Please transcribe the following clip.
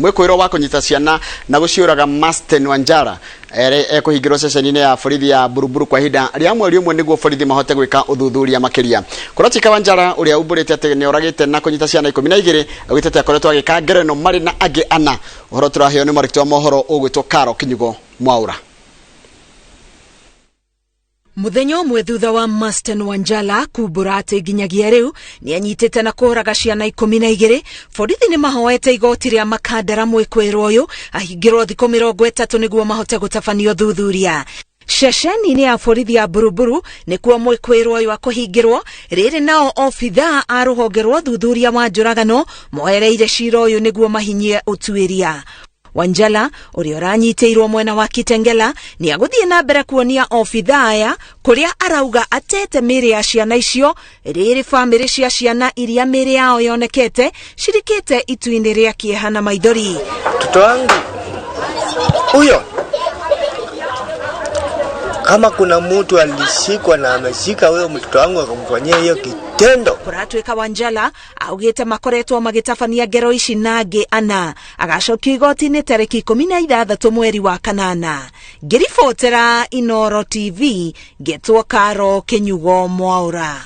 Mwĩkũĩrwo wa kũnyita ciana na gũciũraga Masten Wanjara ekũhingĩrwo ceceni-inĩ ya borithi ya Buruburu kwa ihinda rĩa mweri ũmwe nĩguo borithi mahote gwĩka ũthuthuria makĩria. Kũratuĩka Wanjara ũrĩa umbũrĩte atĩ nĩoragĩte na kũnyita ciana 12 augĩte atĩ akoretwo agĩka ngero ĩno marĩ na angĩ ana. Ũhoro tũraheo nĩ mwandĩki wa mohoro ũgwĩtwo Karo Kinyugo Mwaura. Mũthenya ũmwe thutha wa Masten Wanjala kumbũra atĩ nginyagia rĩu nĩanyitĩte na kũraga ciana 12, borithi nĩ mahoete igoti rĩa Makandara mwĩkwĩrwo ũyũ ahingĩrwo thikũ 30 nĩguo mahote gũtabania ũthuthuria. Ceceni-inĩ ya borithi ya Buruburu nĩkuo mwĩkwĩrwo ũyũ akũhingĩrwo, rĩrĩ nao obithaa a rũhonge rwa ũthuthuria wa njũragano moereire cira ũyũ nĩguo mahinyie ũtuĩria. Wanjala ũrĩa ũranyitĩirwo mwena wa Kitengela nĩ agũthiĩ na mbere kuonia obithaa aya kũrĩa arauga atete mĩĩrĩ ya ciana icio, rĩrĩ bamĩrĩ cia ciana iria mĩĩrĩ yao yonekete cirikĩte itu-inĩ rĩa kĩeha na maithori. Mtoto wangu huyo, kama kuna mtu alishikwa na ameshika huyo mtoto wangu akamfanyia hiyo kitendo. Kũratuĩka Wanjala augĩte makoretwo magĩtabania ngero ici na angĩ ana, agacokio igoti-inĩ tarĩki 16 mweri wa kanana. Ngĩribotera Inooro TV, ngetwo Karo Kĩnyugo Mwaũra.